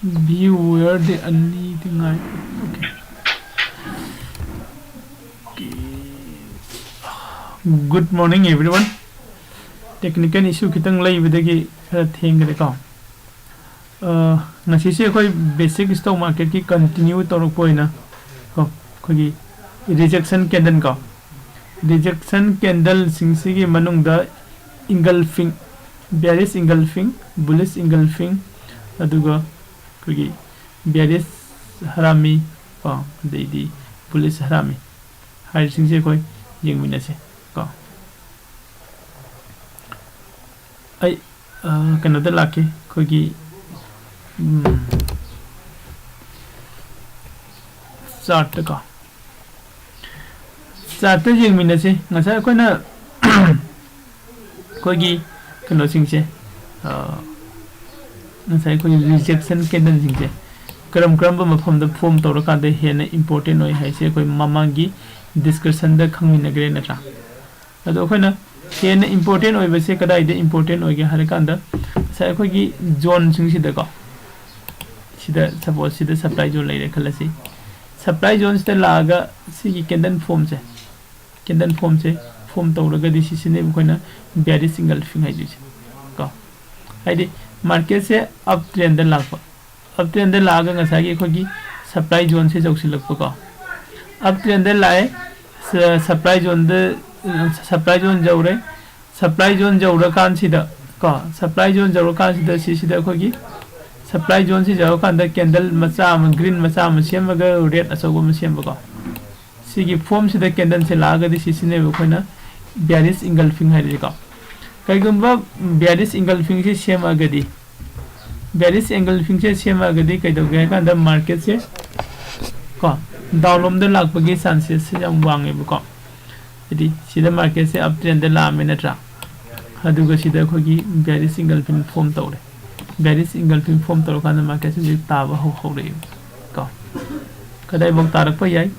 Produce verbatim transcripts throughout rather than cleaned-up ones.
Viewer ꯗꯤ ꯑꯅꯤꯗꯤ ꯉꯥꯏ꯫ Okay. Good morning everyone. Technical issue ꯈꯤꯇꯪ ꯂꯩꯕꯗꯒꯤ ꯈꯔ ꯊꯦꯡꯈ꯭ꯔꯦꯀꯣ꯫ ꯑ, ꯉꯁꯤꯁꯦ ꯑꯩꯈꯣꯏ basic stock market ꯀꯤ continue ꯇꯧꯔꯛꯄ ꯑꯣꯏꯅ ꯀꯣ, ꯑꯩꯈꯣꯏꯒꯤ rejection candle ꯀꯣ, rejection candle ꯁꯤꯡꯁꯤꯒꯤ ꯃꯅꯨꯡꯗ engulfing, bearish engulfing, bullish engulfing, ꯑꯗꯨꯒ ꯑꯩꯈꯣꯏꯒꯤ bearish ꯍꯔꯥꯃꯤ ꯀꯣ, ꯑꯗꯩꯗꯤ bullish ꯍꯔꯥꯃꯤ ꯍꯥꯏꯔꯤꯁꯤꯡꯁꯦ ꯑꯩꯈꯣꯏ ꯌꯦꯡꯃꯤꯟꯅꯁꯦ ꯀꯣ꯫ ꯑꯩ, ꯑ, ꯀꯩꯅꯣꯗ ꯂꯥꯛꯀꯦ, ꯑꯩꯈꯣꯏꯒꯤ, ꯎꯝ, chart ꯇ ꯀꯣ, chart ꯇ ꯌꯦꯡꯃꯤꯟꯅꯁꯤ꯫ ꯉꯁꯥꯏ ꯑꯩꯈꯣꯏꯅ ꯑꯩꯈꯣꯏꯒꯤ ꯀꯩꯅꯣꯁꯤꯡꯁꯦ, ꯑ, ꯉꯁꯥꯏ ꯑꯩꯈꯣꯏꯒꯤ rejection candle ꯁꯤꯡꯁꯦ ꯀꯔꯝ ꯀꯔꯝꯕ ꯃꯐꯝꯗ form ꯇꯧꯔꯀꯥꯟꯗ ꯍꯦꯟꯅ important ꯑꯣꯏ ꯍꯥꯏꯁꯦ ꯑꯩꯈꯣꯏ ꯃꯃꯥꯡꯒꯤ discussion ꯗ ꯈꯪꯃꯤꯟꯅꯈ꯭ꯔꯦ ꯅꯠꯇ꯭ꯔꯥ? ꯑꯗꯣ ꯑꯩꯈꯣꯏꯅ ꯍꯦꯟꯅ important ꯑꯣꯏꯕꯁꯦ ꯀꯗꯥꯏꯗ important ꯑꯣꯏꯒꯦ ꯍꯥꯏꯔꯀꯥꯟꯗ, ꯉꯁꯥꯏ ꯑꯩꯈꯣꯏꯒꯤ zone ꯁꯤꯡꯁꯤꯗꯀꯣ, ꯁꯤꯗ suppose ꯁꯤꯗ supply zone ꯂꯩꯔꯦ ꯈꯜꯂꯁꯤ꯫ Supply zone ꯁꯤꯗ ꯂꯥꯛꯑꯒ ꯁꯤꯒꯤ candle form ꯁꯦ, candle form ꯁꯦ form ꯇꯧꯔꯒꯗꯤ ꯁꯤꯁꯤꯅꯦꯕ ꯑꯩꯈꯣꯏꯅ bearish engulfing ꯍꯥꯏꯗꯣꯏꯁꯦ ꯀꯣ꯫ ꯍꯥꯏꯗꯤ market ꯁꯦ up trend ꯗ ꯂꯥꯛꯄ, up trend ꯗ ꯂꯥꯛꯑꯒ ꯉꯁꯥꯏꯒꯤ ꯑꯩꯈꯣꯏꯒꯤ supply zone ꯁꯦ ꯌꯧꯁꯤꯜꯂꯛꯄꯀꯣ꯫ Up trend ꯗ ꯂꯥꯛꯑꯦ, ꯁ-, supply zone ꯗ, supply zone ꯌꯧꯔꯦ꯫ Supply zone ꯌꯧꯔꯀꯥꯟꯁꯤꯗ ꯀꯣ, supply zone ꯌꯧꯔꯀꯥꯟꯁꯤꯗ ꯁꯤꯁꯤꯗ ꯑꯩꯈꯣꯏꯒꯤ supply zone ꯁꯤ ꯌꯧꯔꯀꯥꯟꯗ candle ꯃꯆꯥ ꯑꯃ, green ꯃꯆꯥ ꯑꯃ ꯁꯦꯝꯃꯒ red ꯑꯆꯧꯕ ꯑꯃ ꯁꯦꯝꯕꯀꯣ꯫ ꯁꯤꯒꯤ form ꯁꯤꯗ candle ꯁꯦ ꯂꯥꯛꯑꯒꯗꯤ ꯁꯤꯁꯤꯅꯦꯕ ꯑꯩꯈꯣꯏꯅ bearish engulfing ꯍꯥꯏꯔꯤꯁꯦꯀꯣ꯫ ꯀꯩꯒꯨꯝꯕ bearish engulfing ꯁꯦ ꯁꯦꯝꯃꯛꯑꯒꯗꯤ, bearish engulfing ꯁꯦ ꯁꯦꯝꯃꯛꯑꯒꯗꯤ ꯀꯩꯗꯧꯒꯦ ꯍꯥꯏ ꯀꯥꯟꯗ market ꯁꯦ ꯀꯣ, down ꯂꯣꯝꯗ ꯂꯥꯛꯄꯒꯤ chances ꯁꯦ ꯌꯥꯝ ꯋꯥꯡꯉꯦꯕꯀꯣ꯫ ꯍꯥꯏꯗꯤ ꯁꯤꯗ market ꯁꯦ up trend ꯗ ꯂꯥꯛꯑꯝꯃꯦ ꯅꯠꯇ꯭ꯔꯥ? ꯑꯗꯨꯒ ꯁꯤꯗ ꯑꯩꯈꯣꯏꯒꯤ bearish engulfing form ꯇꯧꯔꯦ꯫ Bearish engulfing form ꯇꯧꯔꯀꯥꯟꯗ market ꯁꯦ ꯍꯧꯖꯤꯛ ꯇꯥꯕ ꯍꯧ-, ꯍꯧꯔꯛꯑꯦꯕ ꯀꯣ꯫ ꯀꯗꯥꯏꯐꯥꯎ ꯇꯥꯔꯛꯄ ꯌꯥꯏ?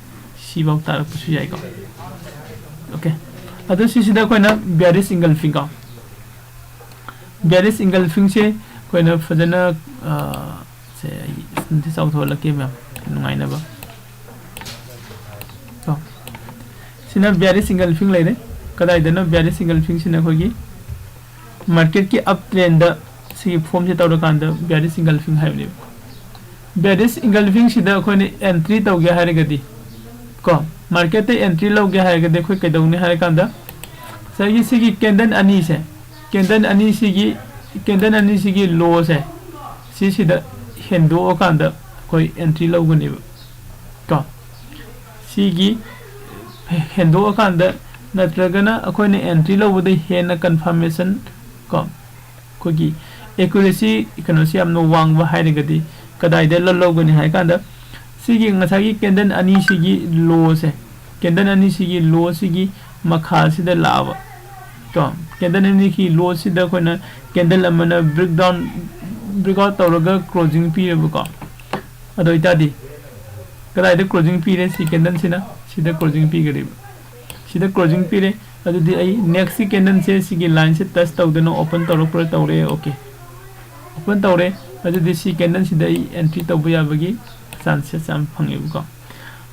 ꯁꯤꯐꯥꯎ ꯇꯥꯔꯛꯄꯁꯨ ꯌꯥꯏꯀꯣ꯫ Okay, ꯑꯗꯣ ꯁꯤꯁꯤꯗ ꯑꯩꯈꯣꯏꯅ bearish engulfing ꯀꯣ, bearish engulfing ꯁꯦ ꯑꯩꯈꯣꯏꯅ ꯐꯖꯅ, ꯑ, ꯑꯩ ꯁꯤ ꯆꯥꯎꯊꯣꯛꯍꯜꯂꯛꯀꯦ ꯃꯌꯥꯝ, ꯅꯨꯡꯉꯥꯏꯅꯕ꯫ ꯀꯣ, ꯁꯤꯅ bearish engulfing ꯂꯩꯔꯦ꯫ ꯀꯗꯥꯏꯗꯅꯣ bearish engulfing ꯁꯤꯅ? ꯑꯩꯈꯣꯏꯒꯤ market ꯀꯤ up trend ꯗ ꯁꯤꯒꯤ form ꯁꯦ ꯇꯧꯔꯀꯥꯟꯗ bearish engulfing ꯍꯥꯏꯕꯅꯦꯕ꯫ Bearish engulfing ꯁꯤꯗ ꯑꯩꯈꯣꯏꯅ entry ꯇꯧꯒꯦ ꯍꯥꯏꯔꯒꯗꯤ, ꯀꯣ, market ꯇ entry ꯂꯧꯒꯦ ꯍꯥꯏꯔꯒꯗꯤ ꯑꯩꯈꯣꯏ ꯀꯩꯗꯧꯅꯤ ꯍꯥꯏꯔꯀꯥꯟꯗ, ꯉꯁꯥꯏꯒꯤ ꯁꯤꯒꯤ candle ꯑꯅꯤꯁꯦ, candle ꯑꯅꯤꯁꯤꯒꯤ, candle ꯑꯅꯤꯁꯤꯒꯤ low ꯁꯦ, ꯁꯤꯁꯤꯗ ꯍꯦꯟꯗꯣꯛꯑꯀꯥꯟꯗ ꯑꯩꯈꯣꯏ entry ꯂꯧꯒꯅꯦꯕ꯫ ꯀꯣ, ꯁꯤꯒꯤ ꯍꯦꯟꯗꯣꯛꯑꯀꯥꯟꯗ ꯅꯠꯇ꯭ꯔꯒꯅ ꯑꯩꯈꯣꯏꯅ entry ꯂꯧꯕꯗ ꯍꯦꯟꯅ confirmation, ꯀꯣ, ꯑꯩꯈꯣꯏꯒꯤ accuracy ꯀꯩꯅꯣꯁꯤ ꯌꯥꯝꯅ ꯋꯥꯡꯕ ꯍꯥꯏꯔꯒꯗꯤ ꯀꯗꯥꯏꯗ ꯂ-, ꯂꯧꯒꯅꯤ ꯍꯥꯏ ꯀꯥꯟꯗ, ꯁꯤꯒꯤ ꯉꯁꯥꯏꯒꯤ candle ꯑꯅꯤꯁꯤꯒꯤ low ꯁꯦ, candle ꯑꯅꯤꯁꯤꯒꯤ low ꯁꯤꯒꯤ ꯃꯈꯥꯁꯤꯗ ꯂꯥꯛꯑꯕ, ꯀꯣ, candle ꯑꯅꯤꯒꯤ low ꯁꯤꯗ ꯑꯩꯈꯣꯏꯅ candle ꯑꯃꯅ breakdown, breakout ꯇꯧꯔꯒ closing ꯄꯤꯔꯦꯕꯀꯣ꯫ ꯑꯗꯨ ꯑꯣꯏꯇꯥꯔꯗꯤ ꯀꯗꯥꯏꯗ closing ꯄꯤꯔꯦ? ꯁꯤ candle ꯁꯤꯅ ꯁꯤꯗ closing ꯄꯤꯒꯗꯣꯏꯕ꯫ ꯁꯤꯗ closing ꯄꯤꯔꯦ꯫ ꯑꯗꯨꯗꯤ ꯑꯩ next ꯀꯤ candle ꯁꯦ ꯁꯤꯒꯤ line ꯁꯦ touch ꯇꯧꯗꯅ open ꯇꯧꯔꯛꯄ꯭ꯔꯥ? ꯇꯧꯔꯦ꯫ Okay, open ꯇꯧꯔꯦ꯫ ꯑꯗꯨꯗꯤ ꯁꯤ candle ꯁꯤꯗ ꯑꯩ entry ꯇꯧꯕ ꯌꯥꯕꯒꯤ chances ꯌꯥꯝ ꯐꯪꯉꯦꯕꯀꯣ꯫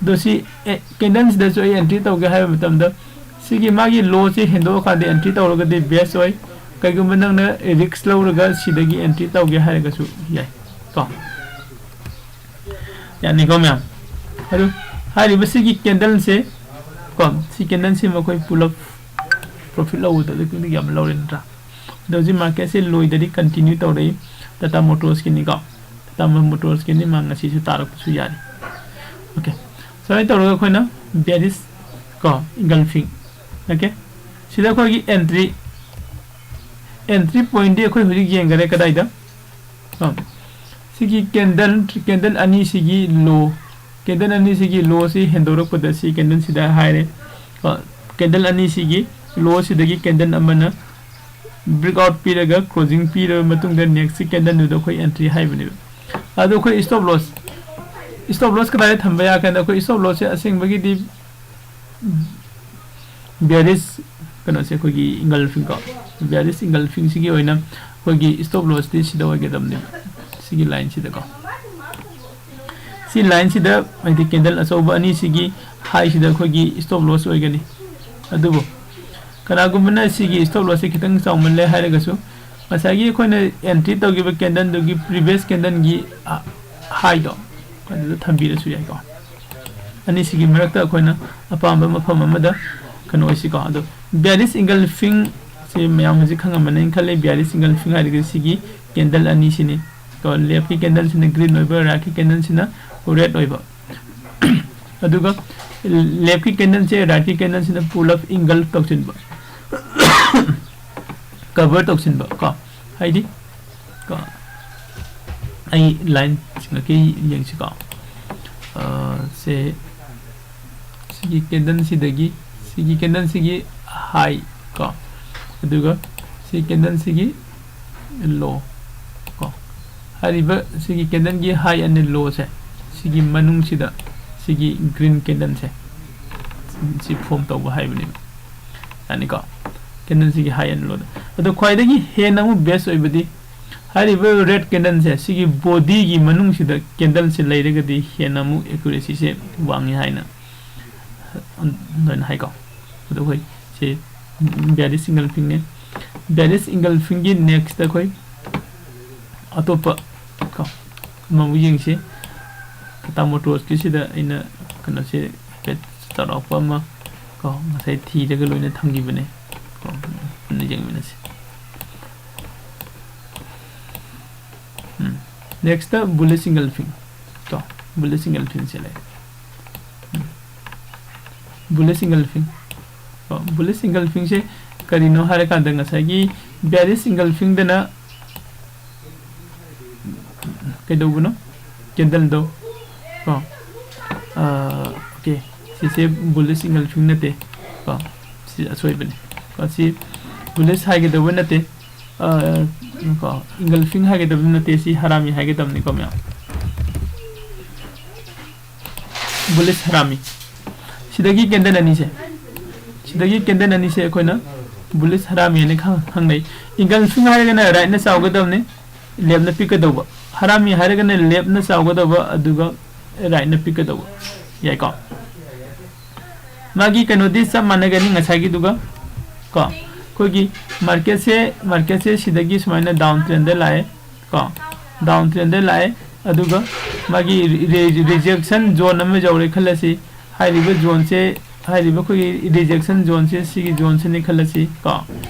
ꯑꯗꯣ ꯁꯤ, ꯑꯦ, candle ꯁꯤꯗꯁꯨ ꯑꯩ entry ꯇꯧꯒꯦ ꯍꯥꯏꯕ ꯃꯇꯝꯗ, ꯁꯤꯒꯤ ꯃꯥꯒꯤ low ꯁꯦ ꯍꯦꯟꯗꯣꯛꯑꯀꯥꯟꯗ entry ꯇꯧꯔꯒꯗꯤ best ꯑꯣꯏ꯫ ꯀꯩꯒꯨꯝꯕ ꯅꯪꯅ risk ꯂꯧꯔꯒ ꯁꯤꯗꯒꯤ entry ꯇꯧꯒꯦ ꯍꯥꯏꯔꯒꯁꯨ ꯌꯥꯏ, ꯀꯣ꯫ ꯌꯥꯅꯤꯀꯣ ꯃꯌꯥꯝ? ꯑꯗꯨ ꯍꯥꯏꯔꯤꯕ ꯁꯤꯒꯤ candle ꯁꯦ, ꯀꯣ, ꯁꯤ candle ꯁꯤꯃ ꯑꯩꯈꯣꯏ pull up profit ꯂꯧꯕꯗ ꯑꯗꯨꯛꯀꯤ ꯃꯇꯤꯛ ꯌꯥꯝ ꯂꯧꯔꯦ, ꯅꯠꯇ꯭ꯔꯥ? ꯑꯗꯣ ꯍꯧꯖꯤꯛ market ꯁꯦ ꯂꯣꯏꯗꯗꯤ continue ꯇꯧꯔꯛꯏ꯫ Tata Motors ꯀꯤꯅꯤꯀꯣ꯫ Tata Motors ꯀꯤꯅꯤ, ꯃꯥ ꯉꯁꯤꯁꯨ ꯇꯥꯔꯛꯄꯁꯨ ꯌꯥꯔꯤ꯫ Okay, ꯁꯨꯃꯥꯏꯅ ꯇꯧꯔꯒ ꯑꯩꯈꯣꯏꯅ bearish, ꯀꯣ, engulfing, okay, ꯁꯤꯗ ꯑꯩꯈꯣꯏꯒꯤ entry, entry point ꯗꯤ ꯑꯩꯈꯣꯏ ꯍꯧꯖꯤꯛ ꯌꯦꯡꯈꯔꯦ꯫ ꯀꯗꯥꯏꯗ? ꯑ, ꯁꯤꯒꯤ candle, candle ꯑꯅꯤꯁꯤꯒꯤ low, candle ꯑꯅꯤꯁꯤꯒꯤ low ꯁꯤ ꯍꯦꯟꯗꯣꯔꯛꯄꯗ ꯁꯤ candle ꯁꯤꯗ ꯍꯥꯏꯔꯦ꯫ ꯑ, candle ꯑꯅꯤꯁꯤꯒꯤ low ꯁꯤꯗꯒꯤ candle ꯑꯃꯅ breakout ꯄꯤꯔꯒ closing ꯄꯤꯔꯕ ꯃꯇꯨꯡꯗ next candle ꯗꯨꯗ ꯑꯩꯈꯣꯏ entry ꯍꯥꯏꯕꯅꯦꯕ꯫ ꯑꯗꯣ ꯑꯩꯈꯣꯏ stop loss, stop loss ꯀꯗꯥꯏꯗ ꯊꯝꯕ ꯌꯥ ꯀꯥꯟꯗ, ꯑꯩꯈꯣꯏ stop loss ꯁꯦ ꯑꯁꯦꯡꯕꯒꯤꯗꯤ bearish ꯀꯩꯅꯣꯁꯦ, ꯑꯩꯈꯣꯏꯒꯤ engulfing ꯀꯣ, bearish engulfing ꯁꯤꯒꯤ ꯑꯣꯏꯅ ꯑꯩꯈꯣꯏꯒꯤ stop loss ꯇꯤ ꯁꯤꯗ ꯑꯣꯏꯒꯗꯕꯅꯦꯕ, ꯁꯤꯒꯤ line ꯁꯤꯗꯀꯣ꯫ ꯁꯤ ꯂꯥꯏꯟꯁꯤꯗ, ꯍꯥꯏꯗꯤ ꯀꯦꯟꯗꯜ ꯑꯆꯧꯕ ꯑꯅꯤꯁꯤꯒꯤ ꯍꯥꯏꯁꯤꯗ ꯑꯩꯈꯣꯏꯒꯤ ꯁ꯭ꯇꯣꯞ ꯂꯣꯁ ꯑꯣꯏꯒꯅꯤ꯫ ꯑꯗꯨꯕꯨ ꯀꯅꯥꯒꯨꯝꯕꯅ ꯁꯤꯒꯤ ꯁ꯭ꯇꯣꯞ ꯂꯣꯁꯁꯦ ꯈꯤꯇꯪ ꯆꯥꯎꯃꯜꯂꯦ ꯍꯥꯏꯔꯒꯁꯨ, ꯉꯁꯥꯏꯒꯤ ꯑꯩꯈꯣꯏꯅ ꯑꯦꯟꯇ꯭ꯔꯤ ꯇꯧꯈꯤꯕ ꯀꯦꯟꯗꯜꯗꯨꯒꯤ ꯄ꯭ꯔꯤꯚꯤꯌꯁ ꯀꯦꯟꯗꯜꯒꯤ ꯍꯥꯏꯗꯣ ꯑꯗꯨꯗ ꯊꯝꯕꯤꯔꯁꯨ ꯌꯥꯏꯀꯣ꯫ ꯑꯅꯤꯁꯤꯒꯤ ꯃꯔꯛꯇ ꯑꯩꯈꯣꯏꯅ ꯑꯄꯥꯝꯕ ꯃꯐꯝ ꯑꯃꯗ ꯀꯩꯅꯣ ꯑꯣꯏꯁꯤꯀꯣ꯫ ꯑꯗꯣ ꯕꯤꯌꯥꯔꯤꯁ ꯏꯪꯒꯜꯐꯤꯡꯁꯦ ꯃꯌꯥꯝ ꯍꯧꯖꯤꯛ ꯈꯪꯉꯝꯃꯅꯤ ꯈꯜꯂꯦ꯫ ꯕꯤꯌꯥꯔꯤꯁ ꯏꯪꯒꯜꯐꯤꯡ ꯍꯥꯏꯔꯒꯗꯤ ꯁꯤꯒꯤ ꯀꯦꯟꯗꯜ ꯑꯅꯤꯁꯤꯅꯤ꯫ ꯀꯣ, ꯂꯦꯐꯀꯤ ꯀꯦꯟꯗꯜꯁꯤꯅ ꯒ꯭ꯔꯤꯟ ꯑꯣꯏꯕ, ꯔꯥꯏꯠꯀꯤ ꯀꯦꯟꯗꯜꯁꯤꯅ ꯔꯦꯗ ꯑꯣꯏꯕ꯫ ꯑꯗꯨꯒ ꯂꯦꯐꯀꯤ ꯀꯦꯟꯗꯜꯁꯦ ꯔꯥꯏꯠꯀꯤ ꯀꯦꯟꯗꯜꯁꯤꯅ ꯄꯨꯂꯞ ꯏꯪꯒꯜꯐ ꯇꯧꯁꯤꯟꯕ, ꯀꯚꯔ ꯇꯧꯁꯤꯟꯕ ꯀꯣ꯫ ꯍꯥꯏꯗꯤ ꯀꯣ, ꯑꯩ ꯂꯥꯏꯟ ꯆꯤꯡꯉꯛꯀꯦ, ꯌꯦꯡꯁꯤꯀꯣ꯫ ꯑ, ꯁꯦ ꯁꯤꯒꯤ ꯀꯦꯟꯗꯜꯁꯤꯗꯒꯤ, ꯁꯤꯒꯤ ꯀꯦꯟꯗꯜꯁꯤꯒꯤ ꯍꯥꯏ ꯀꯣ, ꯑꯗꯨꯒ ꯁꯤ ꯀꯦꯟꯗꯜꯁꯤꯒꯤ ꯂꯣ ꯀꯣ꯫ ꯍꯥꯏꯔꯤꯕ ꯁꯤꯒꯤ ꯀꯦꯟꯗꯜꯒꯤ ꯍꯥꯏ ꯑꯦꯟ ꯂꯣꯁꯦ, ꯁꯤꯒꯤ ꯃꯅꯨꯡꯁꯤꯗ ꯁꯤꯒꯤ ꯒ꯭ꯔꯤꯟ ꯀꯦꯟꯗꯜꯁꯦ ꯁꯤ ꯐꯣꯝ ꯇꯧꯕ ꯍꯥꯏꯕꯅꯦꯕ꯫ ꯌꯥꯅꯤꯀꯣ? ꯀꯦꯟꯗꯜꯁꯤꯒꯤ ꯍꯥꯏ ꯑꯦꯟ ꯂꯣꯗ꯫ ꯑꯗꯣ ꯈ꯭ꯋꯥꯏꯗꯒꯤ ꯍꯦꯟꯅ ꯑꯃꯨꯛ ꯕꯦꯁ ꯑꯣꯏꯕꯗꯤ ꯍꯥꯏꯔꯤꯕ ꯔꯦꯗ ꯀꯦꯟꯗꯜꯁꯦ ꯁꯤꯒꯤ ꯕꯣꯗꯤꯒꯤ ꯃꯅꯨꯡꯁꯤꯗ ꯀꯦꯟꯗꯜꯁꯦ ꯂꯩꯔꯒꯗꯤ ꯍꯦꯟꯅ ꯑꯃꯨꯛ ꯑꯦꯀꯨꯔꯦꯁꯤꯁꯦ ꯋꯥꯡꯉꯤ ꯍꯥꯏꯅ ꯑꯗꯨꯃꯥꯏꯅ ꯍꯥꯏꯀꯣ꯫ ꯑꯗꯣ ꯑꯩꯈꯣꯏ ꯁꯤ ꯕꯤꯌꯥꯔꯤꯁ ꯏꯪꯒꯜꯐꯤꯡꯅꯦ꯫ ꯕꯤꯌꯥꯔꯤꯁ ꯏꯪꯒꯜꯐꯤꯡꯒꯤ ꯅꯦꯛꯁꯇ ꯑꯩꯈꯣꯏ ꯑꯇꯣꯞꯄ ꯀꯣ ꯑꯃꯃꯨꯛ ꯌꯦꯡꯁꯤ꯫ ꯇꯥꯇꯥ ꯃꯣꯇꯣꯔꯁꯀꯤꯁꯤꯗ ꯑꯩꯅ ꯀꯩꯅꯣꯁꯦ ꯍꯥꯏꯐꯦꯠ ꯆꯥꯎꯔꯥꯛꯄ ꯑꯃ ꯀꯣ ꯉꯁꯥꯏ ꯊꯤꯔꯒ ꯂꯣꯏꯅ ꯊꯝꯈꯤꯕꯅꯦ꯫ ꯀꯣ ꯄꯨꯟꯅ ꯌꯦꯡꯃꯤꯟꯅꯁꯤ꯫ ꯎꯝ꯫ ꯅꯦꯛꯁꯇ ꯕꯨꯂꯤꯁ ꯏꯪꯒꯜꯐꯤꯡ꯫ ꯀꯣ ꯕꯨꯂꯤꯁ ꯏꯪꯒꯜꯐꯤꯡꯁꯦ ꯂꯩ꯫ ꯎꯝ꯫ ꯕꯨꯂꯤꯁ ꯏꯪꯒꯜꯐꯤꯡ꯫ ꯀꯣ ꯕꯨꯂꯤꯁ ꯏꯪꯒꯜꯐꯤꯡꯁꯦ ꯀꯔꯤꯅꯣ ꯍꯥꯏꯔꯀꯥꯟꯗ ꯉꯁꯥꯏꯒꯤ ꯕꯤꯌꯥꯔꯤꯁ ꯏꯪꯒꯜꯐꯤꯡꯗꯅ ꯀꯩꯗꯧꯕꯅꯣ? ꯀꯦꯟꯗꯜꯗꯣ ꯀꯣ꯫ ꯑꯣꯀꯦ, ꯁꯤꯁꯦ ꯕꯨꯂꯤꯁ ꯏꯪꯒꯜꯐꯤꯡ ꯅꯠꯇꯦ ꯀꯣ, ꯁꯤ ꯑꯁꯣꯏꯕꯅꯤ ꯀꯣ꯫ ꯁꯤ ꯕꯨꯂꯤꯁ ꯍꯥꯏꯒꯗꯧꯕ ꯅꯠꯇꯦ꯫ ꯑ, ꯀꯣ, ꯏꯪꯒꯜꯐꯤꯡ ꯍꯥꯏꯒꯗꯕ ꯅꯠꯇꯦ, ꯁꯤ ꯍꯔꯥꯃꯤ ꯍꯥꯏꯒꯗꯕꯅꯤꯀꯣ ꯃꯌꯥꯝ꯫ ꯕꯨꯂꯤꯁ ꯍꯔꯥꯃꯤ꯫ ꯁꯤꯗꯒꯤ ꯀꯦꯟꯗꯜ ꯑꯅꯤꯁꯦ, ꯁꯤꯗꯒꯤ ꯀꯦꯟꯗꯜ ꯑꯅꯤꯁꯦ ꯑꯩꯈꯣꯏꯅ ꯕꯨꯂꯤꯁ ꯍꯔꯥꯃꯤ ꯍꯥꯏꯅ ꯈꯪ-, ꯈꯪꯅꯩ꯫ ꯏꯪꯒꯜꯐꯤꯡ ꯍꯥꯏꯔꯒꯅ ꯔꯥꯏꯠꯅ ꯆꯥꯎꯒꯗꯕꯅꯤ, ꯂꯦꯞꯅ ꯄꯤꯛꯀꯗꯧꯕ꯫ ꯍꯔꯥꯃꯤ ꯍꯥꯏꯔꯒꯅ ꯂꯦꯞꯅ ꯆꯥꯎꯒꯗꯧꯕ, ꯑꯗꯨꯒ ꯔꯥꯏꯠꯅ ꯄꯤꯛꯀꯗꯧꯕ꯫ ꯌꯥꯏꯀꯣ? ꯃꯥꯒꯤ ꯀꯩꯅꯣꯗꯤ ꯆꯞ ꯃꯥꯟꯅꯒꯅꯤ ꯉꯁꯥꯏꯒꯤꯗꯨꯒ꯫ ꯀꯣ, ꯑꯩꯈꯣꯏꯒꯤ ꯃꯥꯔꯀꯦꯠꯁꯦ ꯃꯥꯔꯀꯦꯠꯁꯦ ꯁꯤꯗꯒꯤ ꯁꯨꯃꯥꯏꯅ ꯗꯥꯎꯟ ꯇ꯭ꯔꯦꯟꯗ ꯂꯥꯛꯑꯦ꯫ ꯀꯣ, ꯗꯥꯎꯟ ꯇ꯭ꯔꯦꯟꯗ ꯂꯥꯛꯑꯦ꯫ ꯑꯗꯨꯒ ꯃꯥꯒꯤ ꯔꯤꯖꯦꯛꯁꯟ ꯖꯣꯟ ꯑꯃ ꯌꯧꯔꯦ ꯈꯜꯂꯁꯤ꯫ ꯍꯥꯏꯔꯤꯕ ꯖꯣꯟꯁꯦ, ꯍꯥꯏꯔꯤꯕ ꯑꯩꯈꯣꯏꯒꯤ ꯔꯤꯖꯦꯛꯁꯟ ꯖꯣꯟꯁꯦ, ꯁꯤꯒꯤ ꯖꯣꯟꯁꯤꯅꯤ ꯈꯜꯂꯁꯤ꯫ ꯀꯣ,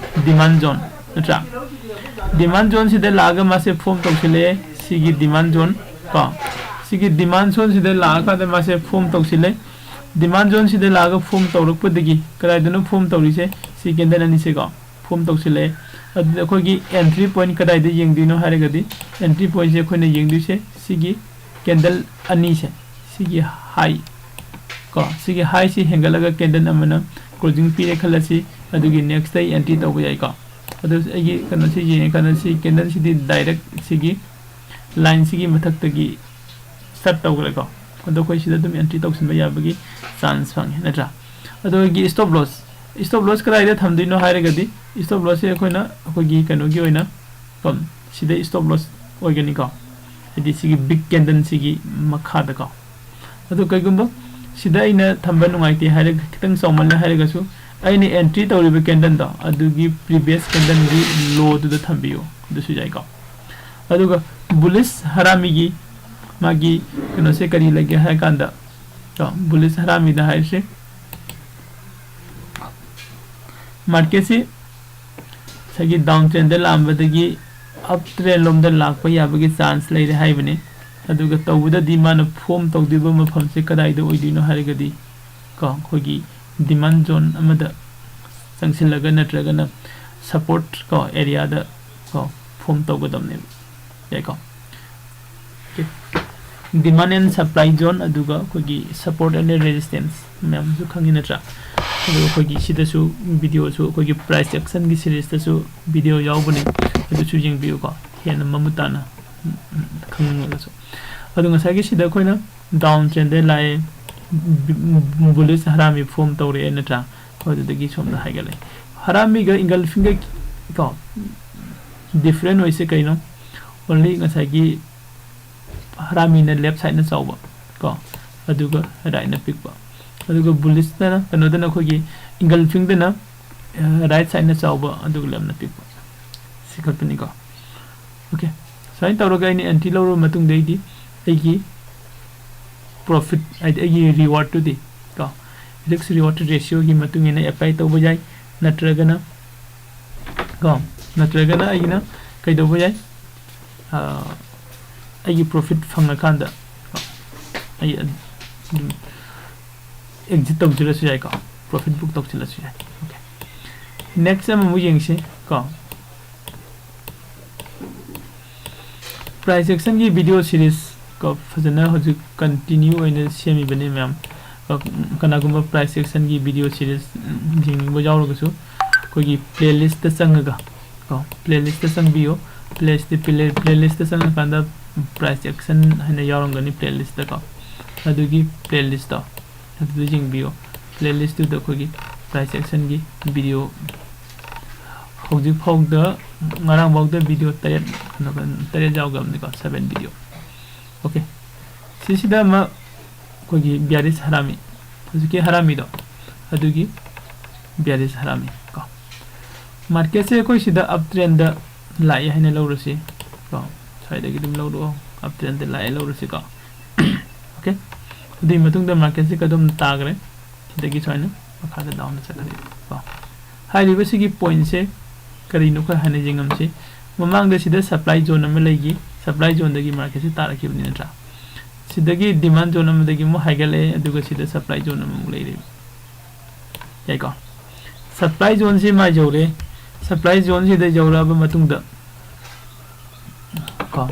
ꯗꯤꯃꯥꯟ ꯖꯣꯟ ꯅꯠꯇ꯭ꯔꯥ? ꯗꯤꯃꯥꯟ ꯖꯣꯟꯁꯤꯗ ꯂꯥꯛꯑꯒ ꯃꯥꯁꯦ ꯐꯣꯝ ꯇꯧꯁꯤꯜꯂꯛꯑꯦ꯫ ꯁꯤꯒꯤ ꯗꯤꯃꯥꯟ ꯖꯣꯟ꯫ ꯀꯣ, ꯁꯤꯒꯤ ꯗꯤꯃꯥꯟ ꯖꯣꯟꯁꯤꯗ ꯂꯥꯛꯑꯀꯥꯟꯗ ꯃꯥꯁꯦ ꯐꯣꯝ ꯇꯧꯁꯤꯜꯂꯦ꯫ ꯗꯤꯃꯥꯟ ꯖꯣꯟꯁꯤꯗ ꯂꯥꯛꯑꯒ ꯐꯣꯝ ꯇꯧꯔꯛꯄꯗꯒꯤ ꯀꯗꯥꯏꯗꯅꯣ ꯐꯣꯝ ꯇꯧꯔꯤꯁꯦ? ꯁꯤ ꯀꯦꯟꯗꯜ ꯑꯅꯤꯁꯦꯀꯣ, ꯐꯣꯝ ꯇꯧꯁꯤꯜꯂꯛꯑꯦ꯫ ꯑꯗꯨꯗ ꯑꯩꯈꯣꯏꯒꯤ ꯑꯦꯟꯇ꯭ꯔꯤ ꯄꯣꯏꯟ ꯀꯗꯥꯏꯗ ꯌꯦꯡꯗꯣꯏꯅꯣ ꯍꯥꯏꯔꯒꯗꯤ, ꯑꯦꯟꯇ꯭ꯔꯤ ꯄꯣꯏꯟꯁꯦ ꯑꯩꯈꯣꯏꯅ ꯌꯦꯡꯗꯣꯏꯁꯦ ꯁꯤꯒꯤ ꯀꯦꯟꯗꯜ ꯑꯅꯤꯁꯦ, ꯁꯤꯒꯤ ꯍꯥꯏ ꯀꯣ, ꯁꯤꯒꯤ ꯍꯥꯏꯁꯤ ꯍꯦꯟꯒꯠꯂꯒ ꯀꯦꯟꯗꯜ ꯑꯃꯅ ꯀ꯭ꯂꯣꯖꯤꯡ ꯄꯤꯔꯦ ꯈꯜꯂꯁꯤ꯫ ꯑꯗꯨꯒꯤ ꯅꯦꯛꯁꯇ ꯑꯩ ꯑꯦꯟꯇ꯭ꯔꯤ ꯇꯧꯕ ꯌꯥꯏꯀꯣ꯫ ꯑꯗꯨ ꯑꯩꯒꯤ ꯀꯩꯅꯣꯁꯤ ꯌꯦꯡꯉꯀꯥꯟꯗ ꯁꯤ ꯀꯦꯟꯗꯜꯁꯤꯗꯤ ꯗꯥꯏꯔꯦꯛ ꯁꯤꯒꯤ ꯂꯥꯏꯟꯁꯤꯒꯤ ꯃꯊꯛꯇꯒꯤ ꯁꯠ ꯇꯧꯈ꯭ꯔꯦꯀꯣ꯫ ꯑꯗꯣ ꯑꯩꯈꯣꯏ ꯁꯤꯗ ꯑꯗꯨꯝ ꯑꯦꯟꯇ꯭ꯔꯤ ꯇꯧꯁꯤꯟꯕ ꯌꯥꯕꯒꯤ ꯆꯥꯟꯁ ꯐꯪꯉꯦ ꯅꯠꯇ꯭ꯔꯥ? ꯑꯗꯣ ꯑꯩꯒꯤ ꯁ꯭ꯇꯣꯞ ꯂꯣꯁ, ꯁ꯭ꯇꯣꯞ ꯂꯣꯁ ꯀꯗꯥꯏꯗ ꯊꯝꯗꯣꯏꯅꯣ ꯍꯥꯏꯔꯒꯗꯤ, ꯁ꯭ꯇꯣꯞ ꯂꯣꯁꯁꯦ ꯑꯩꯈꯣꯏꯅ ꯑꯩꯈꯣꯏꯒꯤ ꯀꯩꯅꯣꯒꯤ ꯑꯣꯏꯅ, ꯀꯣ, ꯁꯤꯗ ꯁ꯭ꯇꯣꯞ ꯂꯣꯁ ꯑꯣꯏꯒꯅꯤꯀꯣ, ꯍꯥꯏꯗꯤ ꯁꯤꯒꯤ ꯕꯤꯛ ꯀꯦꯟꯗꯜꯁꯤꯒꯤ ꯃꯈꯥꯗꯀꯣ꯫ ꯑꯗꯣ ꯀꯩꯒꯨꯝꯕ ꯁꯤꯗ ꯑꯩꯅ ꯊꯝꯕ ꯅꯨꯡꯉꯥꯏꯇꯦ ꯍꯥꯏꯔꯒ, ꯈꯤꯇꯪ ꯆꯥꯎꯃꯜꯂꯦ ꯍꯥꯏꯔꯒꯁꯨ, ꯑꯩꯅ ꯑꯦꯟꯇ꯭ꯔꯤ ꯇꯧꯔꯤꯕ ꯀꯦꯟꯗꯜꯗꯣ ꯑꯗꯨꯒꯤ ꯄ꯭ꯔꯤꯚꯤꯌꯁ ꯀꯦꯟꯗꯜꯒꯤ ꯂꯣꯗꯨꯗ ꯊꯝꯕꯤꯌꯨ, ꯑꯗꯨꯁꯨ ꯌꯥꯏꯀꯣ꯫ ꯑꯗꯨꯒ ꯕꯨꯂꯤꯁ ꯍꯔꯥꯃꯤꯒꯤ ꯃꯥꯒꯤ ꯀꯩꯅꯣꯁꯦ ꯀꯔꯤ ꯂꯩꯒꯦ ꯍꯥꯏ ꯀꯥꯟꯗ, ꯀꯣ, ꯕꯨꯂꯤꯁ ꯍꯔꯥꯃꯤꯗ ꯍꯥꯏꯔꯤꯁꯦ ꯃꯥꯔꯀꯦꯠꯁꯤ ꯉꯁꯥꯏꯒꯤ ꯗꯥꯎꯟ ꯇ꯭ꯔꯦꯟꯗ ꯂꯥꯛꯑꯝꯕꯗꯒꯤ ꯑꯞ ꯇ꯭ꯔꯦꯟ ꯂꯣꯝꯗ ꯂꯥꯛꯄ ꯌꯥꯕꯒꯤ ꯆꯥꯟꯁ ꯂꯩꯔꯦ ꯍꯥꯏꯕꯅꯤ꯫ ꯑꯗꯨꯒ ꯇꯧꯕꯗꯗꯤ ꯃꯥꯅ ꯐꯣꯝ ꯇꯧꯗꯣꯏꯕ ꯃꯐꯝꯁꯦ ꯀꯗꯥꯏꯗ ꯑꯣꯏꯗꯣꯏꯅꯣ ꯍꯥꯏꯔꯒꯗꯤ, ꯀꯣ, ꯑꯩꯈꯣꯏꯒꯤ ꯗꯤꯃꯥꯟ ꯖꯣꯟ ꯑꯃꯗ ꯆꯪꯁꯤꯜꯂꯒ ꯅꯠꯇ꯭ꯔꯒꯅ ꯁꯄꯣꯔꯠ, ꯀꯣ, ꯑꯦꯔꯤꯌꯥꯗ, ꯀꯣ, ꯐꯣꯝ ꯇꯧꯒꯗꯕꯅꯦꯕ꯫ ꯌꯥꯏꯀꯣ? ꯗꯤꯃꯥꯟ ꯑꯦꯟ ꯁꯄ꯭ꯂꯥꯏ ꯖꯣꯟ, ꯑꯗꯨꯒ ꯑꯩꯈꯣꯏꯒꯤ ꯁꯄꯣꯔꯠ ꯑꯦꯟ ꯔꯦꯖꯤꯁꯇꯦꯟꯁ ꯃꯌꯥꯝꯁꯨ ꯈꯪꯉꯤ ꯅꯠꯇ꯭ꯔꯥ? ꯑꯗꯨꯒ ꯑꯩꯈꯣꯏꯒꯤ ꯁꯤꯗꯁꯨ ꯚꯤꯗꯤꯑꯣꯁꯨ, ꯑꯩꯈꯣꯏꯒꯤ ꯄ꯭ꯔꯥꯏꯁ ꯑꯦꯛꯁꯟꯒꯤ ꯁꯤꯔꯤꯁꯇꯁꯨ ꯚꯤꯗꯤꯑꯣ ꯌꯥꯎꯕꯅꯤ, ꯑꯗꯨꯁꯨ ꯌꯦꯡꯕꯤꯌꯨꯀꯣ, ꯍꯦꯟꯅ ꯃꯃꯨꯠ ꯇꯥꯅ ꯈꯪꯅꯤꯡꯉꯒꯁꯨ꯫ ꯑꯗꯣ ꯉꯁꯥꯏꯒꯤ ꯁꯤꯗ ꯑꯩꯈꯣꯏꯅ ꯗꯥꯎꯟ ꯇ꯭ꯔꯦꯟꯗ ꯂꯥꯛꯑꯦ, ꯕꯨꯂꯤꯁ ꯍꯔꯥꯃꯤ ꯐꯣꯝ ꯇꯧꯔꯛꯑꯦ ꯅꯠꯇ꯭ꯔꯥ? ꯑꯗꯨꯗꯒꯤ ꯁꯣꯝꯗ ꯍꯥꯏꯒꯠꯂꯛꯑꯦ꯫ ꯍꯔꯥꯃꯤꯒ ꯏꯪꯒꯜꯐꯤꯡꯒ, ꯀꯣ, ꯗꯤꯐ꯭ꯔꯦꯟ ꯑꯣꯏꯁꯦ ꯀꯩꯅꯣ? ꯑꯣꯟꯂꯤ ꯉꯁꯥꯏꯒꯤ ꯍꯔꯥꯃꯤꯅ ꯂꯦꯐ ꯁꯥꯏꯠꯅ ꯆꯥꯎꯕ, ꯀꯣ, ꯑꯗꯨꯒ right ꯅ ꯄꯤꯛꯄ, ꯑꯗꯨꯒ bullish ꯇꯅ, ꯀꯩꯅꯣꯗꯅ ꯑꯩꯈꯣꯏꯒꯤ engulfing ꯗꯅ right side ꯅ ꯆꯥꯎꯕ ꯑꯗꯨꯒ left ꯅ ꯄꯤꯛꯄ, ꯁꯤ ꯈꯛꯇꯅꯤꯀꯣ꯫ Okay, ꯁꯨꯃꯥꯏꯅ ꯇꯧꯔꯒ ꯑꯩꯅ entry ꯂꯧꯔꯕ ꯃꯇꯨꯡꯗꯩꯗꯤ ꯑꯩꯒꯤ profit, ꯍꯥꯏꯗꯤ ꯑꯩꯒꯤ reward ꯇꯨꯗꯤ ꯀꯣ, risk reward ratio ꯒꯤ ꯃꯇꯨꯡ ꯏꯟꯅ apply ꯇꯧꯕ ꯌꯥꯏ, ꯅꯠꯇ꯭ꯔꯒꯅ ꯀꯣ, ꯅꯠꯇ꯭ꯔꯒꯅ ꯑꯩꯒꯤꯅ ꯀꯩꯗꯧꯕ ꯌꯥꯏ, ꯑꯥ, ꯑꯩꯒꯤ profit ꯐꯪꯉꯀꯥꯟꯗ ꯀꯣ, ꯑꯩ ꯑꯗꯨꯝ exit ꯇꯧꯁꯤꯜꯂꯁꯨ ꯌꯥꯏꯀꯣ, profit book ꯇꯧꯁꯤꯜꯂꯁꯨ ꯌꯥꯏ꯫ Okay, next ꯑꯃꯃꯨꯛ ꯌꯦꯡꯁꯤ ꯀꯣ꯫ Price action ꯒꯤ video series ꯀꯣ, ꯐꯖꯅ ꯍꯧꯖꯤꯛ continue ꯑꯣꯏꯅ ꯁꯦꯝꯃꯤꯕꯅꯤ ꯃꯌꯥꯝ꯫ ꯀꯣ, ꯀꯅꯥꯒꯨꯝꯕ price action ꯒꯤ video series, ꯎꯝ, ꯌꯦꯡꯅꯤꯡꯕ ꯌꯥꯎꯔꯒꯁꯨ ꯑꯩꯈꯣꯏꯒꯤ playlist ꯇ ꯆꯪꯉꯒ ꯀꯣ, playlist ꯇ ꯆꯪꯕꯤꯌꯨ꯫ Playlist, play-, playlist ꯇ ꯆꯪꯉꯀꯥꯟꯗ price action ꯍꯥꯏꯅ ꯌꯥꯎꯔꯝꯒꯅꯤ playlist ꯇ ꯀꯣ꯫ ꯑꯗꯨꯒꯤ playlist ꯇꯣ ꯑꯗꯨꯗ ꯌꯦꯡꯕꯤꯌꯨ꯫ Playlist ꯇꯨꯗ ꯑꯩꯈꯣꯏꯒꯤ price action ꯒꯤ video ꯍꯧꯖꯤꯛ ꯐꯥꯎꯗ, ꯉꯔꯥꯡ ꯐꯥꯎꯗ video ꯇꯔꯦꯠ, ꯀꯩꯅꯣ, ꯇꯔꯦꯠ ꯌꯥꯎꯈ꯭ꯔꯕꯅꯤꯀꯣ, seven video꯫ Okay, ꯁꯤꯁꯤꯗ ꯑꯃ ꯑꯩꯈꯣꯏꯒꯤ bearish ꯍꯔꯥꯃꯤ, ꯍꯧꯖꯤꯛꯀꯤ ꯍꯔꯥꯃꯤꯗꯣ, ꯑꯗꯨꯒꯤ bearish ꯍꯔꯥꯃꯤ ꯀꯣ꯫ Market ꯁꯦ ꯑꯩꯈꯣꯏ ꯁꯤꯗ up trend ꯗ ꯂꯥꯛꯑꯦ ꯍꯥꯏꯅ ꯂꯧꯔꯁꯤ ꯀꯣ, ꯁ꯭ꯋꯥꯏꯗꯒꯤ ꯑꯗꯨꯝ ꯂꯧꯔꯛꯑꯣ, up trend ꯗ ꯂꯥꯛꯑꯦ ꯂꯧꯔꯁꯤ ꯀꯣ꯫ Okay, ꯑꯗꯨꯒꯤ ꯃꯇꯨꯡꯗ market ꯁꯦ ꯀꯗꯣꯝ ꯇꯥꯈ꯭ꯔꯦ, ꯁꯤꯗꯒꯤ ꯁꯨꯃꯥꯏꯅ ꯃꯈꯥꯗ down ꯗ ꯆꯠꯈ꯭ꯔꯦ ꯀꯣ꯫ ꯍꯥꯏꯔꯤꯕ ꯁꯤꯒꯤ point ꯁꯦ ꯀꯔꯤꯅꯣ ꯑꯩꯈꯣꯏ ꯍꯥꯟꯅ ꯌꯦꯡꯉꯝꯁꯤ꯫ ꯃꯃꯥꯡꯗ ꯁꯤꯗ supply zone ꯑꯃ ꯂꯩꯈꯤ, supply zone ꯗꯒꯤ market ꯁꯦ ꯇꯥꯔꯛꯈꯤꯕꯅꯤ ꯅꯠꯇ꯭ꯔꯥ? ꯁꯤꯗꯒꯤ demand zone ꯑꯃꯗꯒꯤ ꯑꯃꯨꯛ ꯍꯥꯏꯒꯠꯂꯛꯑꯦ, ꯑꯗꯨꯒ ꯁꯤꯗ supply zone ꯑꯃꯃꯨꯛ ꯂꯩꯔꯦ꯫ ꯌꯥꯏꯀꯣ? Supply zone ꯁꯤ ꯃꯥ ꯌꯧꯔꯦ꯫ Supply zone ꯁꯤꯗ ꯌꯧꯔꯛꯑꯕ ꯃꯇꯨꯡꯗ ꯀꯣ,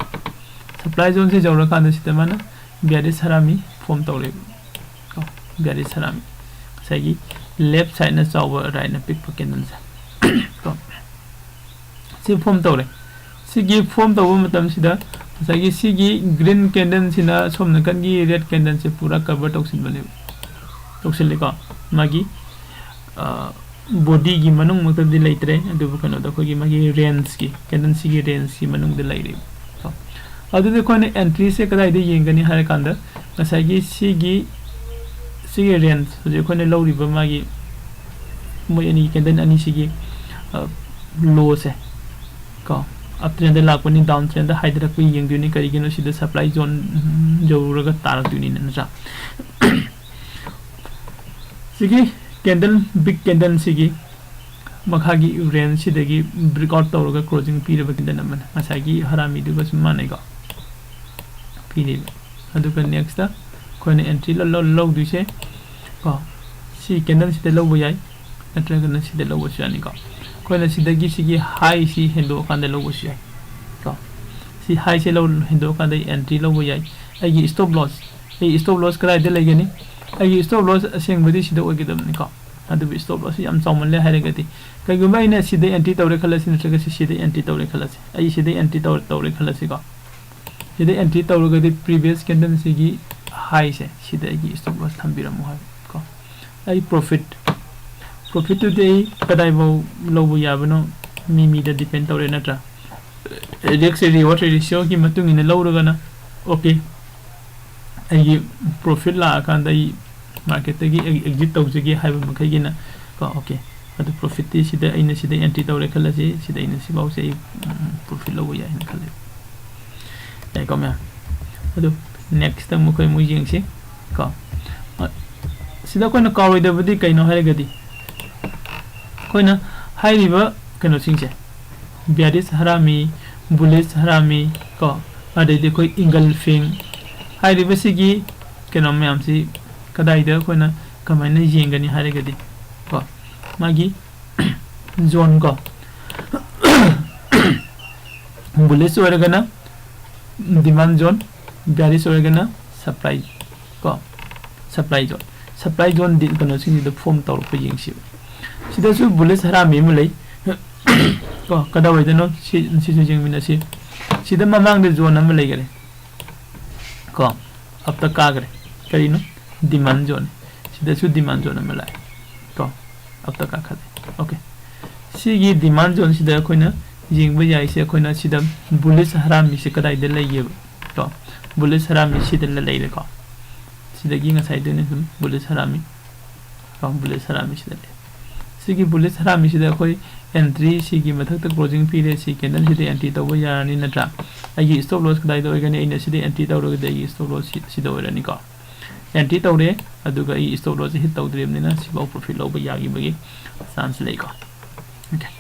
supply zone ꯁꯤ ꯌꯧꯔꯀꯥꯟꯗ ꯁꯤꯗ ꯃꯥꯅ bearish ꯍꯔꯥꯃꯤ form ꯇꯧꯔꯦꯕ ꯀꯣ, bearish ꯍꯔꯥꯃꯤ꯫ ꯉꯁꯥꯏꯒꯤ left side ꯅ ꯆꯥꯎꯕ, right ꯅ ꯄꯤꯛꯄ candle ꯁꯦ ꯀꯣ, ꯁꯤ form ꯇꯧꯔꯦ꯫ ꯁꯤꯒꯤ form ꯇꯧꯕ ꯃꯇꯝꯁꯤꯗ ꯉꯁꯥꯏꯒꯤ ꯁꯤꯒꯤ green candle ꯁꯤꯅ ꯁꯣꯝ ꯅꯥꯀꯟꯒꯤ red candle ꯁꯦ ꯄꯨꯔꯥ cover ꯇꯧꯁꯤꯟꯕꯅꯦꯕ, ꯇꯧꯁꯤꯜꯂꯦꯀꯣ꯫ ꯃꯥꯒꯤ, ꯑ, body ꯒꯤ ꯃꯅꯨꯡꯃꯛꯇꯗꯤ ꯂꯩꯇ꯭ꯔꯦ, ꯑꯗꯨꯕꯨ ꯀꯩꯅꯣꯗ ꯑꯩꯈꯣꯏꯒꯤ ꯃꯥꯒꯤ range ꯀꯤ, candle ꯁꯤꯒꯤ range ꯀꯤ ꯃꯅꯨꯡꯗ ꯂꯩꯔꯦꯕ ꯀꯣ꯫ ꯑꯗꯨꯗꯤ ꯑꯩꯈꯣꯏꯅ entry ꯁꯦ ꯀꯗꯥꯏꯗ ꯌꯦꯡꯒꯅꯤ ꯍꯥꯏꯔꯀꯥꯟꯗ, ꯉꯁꯥꯏꯒꯤ ꯁꯤꯒꯤ ꯁꯤꯒꯤ ꯔꯦꯟꯖ ꯍꯧꯖꯤꯛ ꯑꯩꯈꯣꯏꯅ ꯂꯧꯔꯤꯕ ꯃꯥꯒꯤ ꯃꯣꯏ ꯑꯅꯤ ꯀꯦꯟꯗꯜ ꯑꯅꯤꯁꯤꯒꯤ ꯂꯣꯁꯦ ꯀꯣ, ꯑꯞ ꯇ꯭ꯔꯦꯟꯗ ꯂꯥꯛꯄꯅꯤ, ꯗꯥꯎꯟ ꯇ꯭ꯔꯦꯟꯗ ꯍꯥꯏꯊꯔꯛꯄ ꯌꯦꯡꯗꯣꯏꯅꯤ꯫ ꯀꯔꯤꯒꯤꯅꯣ? ꯁꯤꯗ ꯁꯄ꯭ꯂꯥꯏ ꯖꯣꯟ ꯌꯧꯔꯒ ꯇꯥꯔꯛꯇꯣꯏꯅꯤꯅ, ꯅꯠꯇ꯭ꯔꯥ? ꯁꯤꯒꯤ ꯀꯦꯟꯗꯜ, ꯕꯤꯛ ꯀꯦꯟꯗꯜꯁꯤꯒꯤ ꯃꯈꯥꯒꯤ ꯔꯦꯟꯖꯁꯤꯗꯒꯤ ꯕ꯭ꯔꯦꯛ ꯑꯥꯎꯠ ꯇꯧꯔꯒ ꯀ꯭ꯂꯣꯖꯤꯡ ꯄꯤꯔꯕ ꯀꯦꯟꯗꯜ ꯑꯃꯅꯤ꯫ ꯉꯁꯥꯏꯒꯤ ꯍꯔꯥꯃꯤꯗꯨꯒꯁꯨ ꯃꯥꯟꯅꯩꯀꯣ, ꯄꯤꯔꯤꯕ꯫ ꯑꯗꯨꯒ ꯅꯦꯛꯁꯇ ꯑꯩꯈꯣꯏꯅ ꯑꯦꯟꯇ꯭ꯔꯤ ꯂꯧꯗꯣꯏꯁꯦ ꯀꯣ, ꯁꯤ ꯀꯦꯟꯗꯜꯁꯤꯗ ꯂꯧꯕ ꯌꯥꯏ, ꯅꯠꯇ꯭ꯔꯒꯅ ꯁꯤꯗ ꯂꯧꯕꯁꯨ ꯌꯥꯅꯤꯀꯣ꯫ ꯑꯩꯈꯣꯏꯅ ꯁꯤꯗꯒꯤ ꯁꯤꯒꯤ ꯍꯥꯏꯁꯤ ꯍꯦꯟꯗꯣꯛꯑꯀꯥꯟꯗ ꯂꯧꯕꯁꯨ ꯌꯥꯏ ꯀꯣ꯫ ꯁꯤ ꯍꯥꯏꯁꯦ ꯂꯧ ꯍꯦꯟꯗꯣꯛꯑꯀꯥꯟꯗ ꯑꯩ ꯑꯦꯟꯇ꯭ꯔꯤ ꯂꯧꯕ ꯌꯥꯏ꯫ ꯑꯩꯒꯤ ꯁ꯭ꯇꯣꯞ ꯂꯣꯁ, ꯑꯩ ꯁ꯭ꯇꯣꯞ ꯂꯣꯁ ꯀꯗꯥꯏꯗ ꯂꯩꯒꯅꯤ? ꯑꯩꯒꯤ ꯁ꯭ꯇꯣꯞ ꯂꯣꯁ ꯑꯁꯦꯡꯕꯗꯤ ꯁꯤꯗ ꯑꯣꯏꯒꯗꯕꯅꯤꯀꯣ꯫ ꯑꯗꯨꯕꯨ ꯁ꯭ꯇꯣꯞ ꯂꯣꯁꯁꯤ ꯌꯥꯝ ꯆꯥꯎꯃꯜꯂꯦ ꯍꯥꯏꯔꯒꯗꯤ, ꯀꯩꯒꯨꯝꯕ ꯑꯩꯅ ꯁꯤꯗ ꯑꯦꯟꯇ꯭ꯔꯤ ꯇꯧꯔꯦ ꯈꯜꯂꯁꯤ, ꯅꯠꯇ꯭ꯔꯒ ꯁꯤ ꯁꯤꯗ ꯑꯦꯟꯇ꯭ꯔꯤ ꯇꯧꯔꯦ ꯈꯜꯂꯁꯤ, ꯑꯩ ꯁꯤꯗ ꯑꯦꯟꯇ꯭ꯔꯤ ꯇꯧꯔꯦ, ꯇꯧꯔꯦ ꯈꯜꯂꯁꯤꯀꯣ꯫ ꯁꯤꯗ ꯑꯦꯟꯇ꯭ꯔꯤ ꯇꯧꯔꯒꯗꯤ ꯄ꯭ꯔꯤꯚꯤꯌꯁ ꯀꯦꯟꯗꯜꯁꯤꯒꯤ ꯍꯥꯏꯁꯦ ꯁꯤꯗ ꯑꯩꯒꯤ ꯁ꯭ꯇꯣꯞ ꯂꯣꯁ ꯊꯝꯕꯤꯔꯝꯃꯣ ꯍꯥꯏꯕ ꯀꯣ꯫ ꯑꯩ ꯄ꯭ꯔꯣꯐꯤꯠ, ꯄ꯭ꯔꯣꯐꯤꯠꯇꯨꯗꯤ ꯑꯩ ꯀꯗꯥꯏꯐꯥꯎ ꯂꯧꯕ ꯌꯥꯕꯅꯣ ꯃꯤ ꯃꯤꯗ ꯗꯤꯄꯦꯟ ꯇꯧꯔꯦ, ꯅꯠꯇ꯭ꯔꯥ? ꯔꯤꯛꯁ ꯔꯤꯋꯥꯔꯗ ꯔꯦꯁꯤꯌꯣꯒꯤ ꯃꯇꯨꯡ ꯏꯟꯅ ꯂꯧꯔꯒꯅ ꯑꯣꯀꯦ, ꯑꯩꯒꯤ ꯄ꯭ꯔꯣꯐꯤꯠ ꯂꯥꯛꯑꯀꯥꯟꯗ ꯑꯩ ꯃꯥꯔꯀꯦꯠꯇꯒꯤ ꯑꯦꯛꯖꯤꯠ ꯇꯧꯖꯒꯦ ꯍꯥꯏꯕ ꯃꯈꯩꯒꯤꯅ ꯀꯣ, ꯑꯣꯀꯦ꯫ ꯑꯗꯨ ꯄ꯭ꯔꯣꯐꯤꯠꯇꯤ ꯁꯤꯗ, ꯑꯩꯅ ꯁꯤꯗ ꯑꯦꯟꯇ꯭ꯔꯤ ꯇꯧꯔꯦ ꯈꯜꯂꯁꯤ, ꯁꯤꯗ ꯑꯩꯅ ꯁꯤꯐꯥꯎꯁꯦ ꯑꯩ ꯄ꯭ꯔꯣꯐꯤꯠ ꯂꯧꯕ ꯌꯥꯏꯅ ꯈꯜꯂꯦ꯫ ꯌꯥꯏꯀꯣ ꯃꯌꯥꯝ? ꯑꯗꯨ ꯅꯦꯛꯁꯇ ꯑꯃꯨꯛ ꯑꯩꯈꯣꯏ ꯑꯃꯨꯛ ꯌꯦꯡꯁꯤ ꯀꯣ꯫ ꯑ, ꯁꯤꯗ ꯑꯩꯈꯣꯏꯅ ꯀꯥꯎꯔꯣꯏꯗꯕꯗꯤ ꯀꯩꯅꯣ ꯍꯥꯏꯔꯒꯗꯤ, ꯑꯩꯈꯣꯏꯅ ꯍꯥꯏꯔꯤꯕ ꯀꯩꯅꯣꯁꯤꯡꯁꯦ, ꯕꯤꯌꯥꯔꯤꯁ ꯍꯔꯥꯃꯤ, ꯕꯨꯂꯤꯁ ꯍꯔꯥꯃꯤ ꯀꯣ, ꯑꯗꯩꯗꯤ ꯑꯩꯈꯣꯏ ꯏꯪꯒꯜꯐꯤꯡ ꯍꯥꯏꯔꯤꯕꯁꯤꯒꯤ ꯀꯩꯅꯣ ꯃꯌꯥꯝꯁꯤ ꯀꯗꯥꯏꯗ ꯑꯩꯈꯣꯏꯅ ꯀꯃꯥꯏꯅ ꯌꯦꯡꯒꯅꯤ ꯍꯥꯏꯔꯒꯗꯤ ꯀꯣ, ꯃꯥꯒꯤ ꯖꯣꯟ ꯀꯣ, ꯕꯨꯂꯤꯁ ꯑꯣꯏꯔꯒꯅ ꯗꯤꯃꯥꯟ ꯖꯣꯟ, ꯕꯤꯌꯥꯔꯤꯁ ꯑꯣꯏꯔꯒꯅ ꯁꯄ꯭ꯂꯥꯏ ꯀꯣ, ꯁꯄ꯭ꯂꯥꯏ ꯖꯣꯟ, ꯁꯄ꯭ꯂꯥꯏ ꯖꯣꯟ ꯗꯤ ꯀꯩꯅꯣꯁꯤꯡꯁꯤꯗ ꯐꯣꯝ ꯇꯧꯔꯛꯄ ꯌꯦꯡꯁꯤꯕ꯫ ꯁꯤꯗꯁꯨ ꯕꯨꯂꯤꯁ ꯍꯔꯥꯃꯤ ꯑꯃ ꯂꯩ ꯀꯣ, ꯀꯗꯥꯏꯋꯥꯏꯗꯅꯣ ꯁꯤ, ꯁꯤꯁꯨ ꯌꯦꯡꯃꯤꯟꯅꯁꯤ꯫ ꯁꯤꯗ ꯃꯃꯥꯡꯗ ꯖꯣꯟ ꯑꯃ ꯂꯩꯈꯔꯦ ꯀꯣ, ꯑꯞꯇ ꯀꯥꯈ꯭ꯔꯦ꯫ ꯀꯔꯤꯅꯣ? ꯗꯤꯃꯥꯟ ꯖꯣꯟ꯫ ꯁꯤꯗꯁꯨ ꯗꯤꯃꯥꯟ ꯖꯣꯟ ꯑꯃ ꯂꯥꯛꯑꯦ ꯀꯣ, ꯑꯞꯇ ꯀꯥꯈꯠꯂꯦ꯫ ꯑꯣꯀꯦ, ꯁꯤꯒꯤ ꯗꯤꯃꯥꯟ ꯖꯣꯟꯁꯤꯗ ꯑꯩꯈꯣꯏꯅ ꯌꯦꯡꯕ ꯌꯥꯏꯁꯦ, ꯑꯩꯈꯣꯏꯅ ꯁꯤꯗ ꯕꯨꯂꯤꯁ ꯍꯔꯥꯃꯤꯁꯦ ꯀꯗꯥꯏꯗ ꯂꯩꯒꯦꯕ ꯀꯣ? ꯕꯨꯂꯤꯁ ꯍꯔꯥꯃꯤ ꯁꯤꯗ ꯂꯩꯔꯦꯀꯣ꯫ ꯁꯤꯗꯒꯤ ꯉꯁꯥꯏꯗꯨꯅꯤ ꯑꯗꯨꯝ bullish ꯍꯔꯥꯃꯤ꯫ ꯀꯣ, bullish ꯍꯔꯥꯃꯤ ꯁꯤꯗ ꯂꯩ꯫ ꯁꯤꯒꯤ bullish ꯍꯔꯥꯃꯤꯁꯤꯗ ꯑꯩꯈꯣꯏ entry ꯁꯤꯒꯤ ꯃꯊꯛꯇ closing ꯄꯤꯔꯦ, ꯁꯤ candle ꯁꯤꯗ entry ꯇꯧꯕ ꯌꯥꯔꯅꯤ ꯅꯠꯇ꯭ꯔꯥ? ꯑꯩꯒꯤ stop loss ꯀꯗꯥꯏꯗ ꯑꯣꯏꯒꯅꯤ? ꯑꯩꯅ ꯁꯤꯗ entry ꯇꯧꯔꯒꯗꯤ ꯑꯩꯒꯤ stop loss ꯁꯤ, ꯁꯤꯗ ꯑꯣꯏꯔꯅꯤꯀꯣ꯫ Entry ꯇꯧꯔꯦ, ꯑꯗꯨꯒ ꯑꯩ stop loss ꯁꯤ hit ꯇꯧꯗ꯭ꯔꯤꯕꯅꯤꯅ ꯁꯤꯐꯥꯎ profit ꯂꯧꯕ ꯌꯥꯈꯤꯕꯒꯤ chance ꯂꯩꯀꯣ꯫ Okay꯫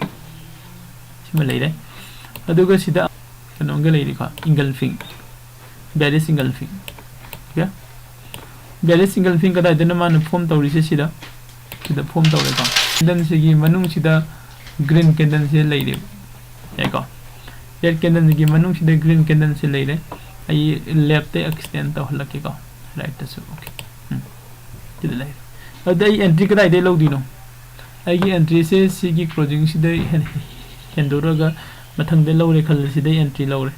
ꯁꯤꯃ ꯂꯩꯔꯦ꯫ ꯑꯗꯨꯒ ꯁꯤꯗ ꯀꯩꯅꯣꯝꯒ ꯂꯩꯔꯤꯀꯣ, engulfing, bearish engulfing꯫ Okay? Bearish engulfing ꯀꯗꯥꯏꯗꯅ ꯃꯥꯅ form ꯇꯧꯔꯤꯁꯦ? ꯁꯤꯗ, ꯁꯤꯗ form ꯇꯧꯔꯦꯀꯣ꯫ Candle ꯁꯤꯒꯤ ꯃꯅꯨꯡꯁꯤꯗ green candle ꯁꯦ ꯂꯩꯔꯦꯕ꯫ ꯌꯥꯏꯀꯣ? Red candle ꯁꯤꯒꯤ ꯃꯅꯨꯡꯁꯤꯗ green candle ꯁꯦ ꯂꯩꯔꯦ꯫ ꯑꯩ left ꯇ extend ꯇꯧꯍꯜꯂꯛꯀꯦꯀꯣ꯫ Right ꯇꯁꯨ꯫ Okay꯫ ꯎꯝ꯫ ꯁꯤꯗ ꯂꯩꯔꯦ꯫ ꯑꯗꯨꯗ ꯑꯩ entry ꯀꯗꯥꯏꯗꯩ ꯂꯧꯗꯣꯏꯅꯣ? ꯑꯩꯒꯤ entry ꯁꯦ ꯁꯤꯒꯤ closing ꯁꯤꯗ ꯍꯦꯟ-, ꯍꯦꯟꯗꯣꯔꯛꯑꯒ ꯃꯊꯪꯗ ꯂꯧꯔꯦ ꯈꯜꯂꯦ, ꯁꯤꯗ entry ꯂꯧꯔꯦ꯫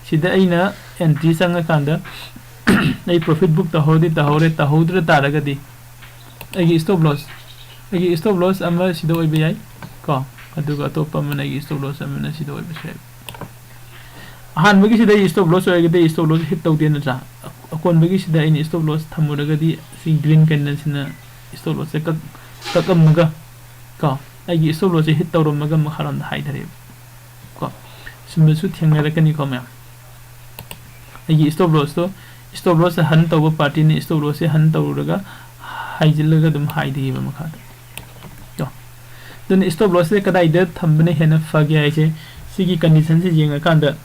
ꯁꯤꯗ ꯑꯩꯅ entry ꯆꯪꯉꯀꯥꯟꯗ ꯑꯩ profit book ꯇꯧꯍꯧꯔꯗꯤ ꯇꯧꯍꯧꯔꯦ, ꯇꯧꯍꯧꯗ꯭ꯔ ꯇꯥꯔꯒꯗꯤ ꯑꯩꯒꯤ stop loss, ꯑꯩꯒꯤ stop loss ꯑꯃ ꯁꯤꯗ ꯑꯣꯏꯕ ꯌꯥꯏ ꯀꯣ, ꯑꯗꯨꯒ ꯑꯇꯣꯞꯄ ꯑꯃꯅ ꯑꯩꯒꯤ stop loss ꯑꯃꯅ ꯁꯤꯗ ꯑꯣꯏꯕꯁꯨ ꯌꯥꯏ꯫ ꯑꯍꯥꯟꯕꯒꯤꯁꯤꯗ ꯑꯩ stop loss ꯑꯣꯏꯔꯒꯗꯤ ꯑꯩ stop loss hit ꯇꯧꯗꯦ ꯅꯠꯇ꯭ꯔꯥ? ꯑꯀꯣꯟꯕꯒꯤꯁꯤꯗ ꯑꯩꯅ stop loss ꯊꯝꯃꯨꯔꯒꯗꯤ ꯁꯤ green candle ꯁꯤꯅ stop loss ꯁꯦ ꯀꯛ-, ꯀꯛꯑꯝꯃꯒ ꯀꯣ, ꯑꯩꯒꯤ stop loss ꯁꯦ hit ꯇꯧꯔꯝꯃꯒ ꯃꯈꯥꯔꯣꯝꯗ ꯍꯥꯏꯊꯔꯦꯕ ꯀꯣ꯫ ꯁꯨꯝꯕꯁꯨ ꯊꯦꯡꯅꯔꯛꯀꯅꯤꯀꯣ ꯃꯌꯥꯝ꯫ ꯑꯩꯒꯤ stop loss ꯇꯣ, stop loss hunt ꯇꯧꯕ party ꯅ stop loss ꯁꯦ hunt ꯇꯧꯔꯨꯔꯒ ꯍꯥꯏꯖꯤꯜꯂꯒ ꯑꯗꯨꯝ ꯍꯥꯏꯊꯈꯤꯕ ꯃꯈꯥꯗ꯫ ꯀꯣ꯫ ꯑꯗꯨꯅ stop loss ꯁꯦ ꯀꯗꯥꯏꯗ ꯊꯝꯕꯅ ꯍꯦꯟꯅ ꯐꯒꯦ ꯍꯥꯏꯁꯦ, ꯁꯤꯒꯤ condition ꯁꯦ ꯌꯦꯡꯉꯀꯥꯟꯗ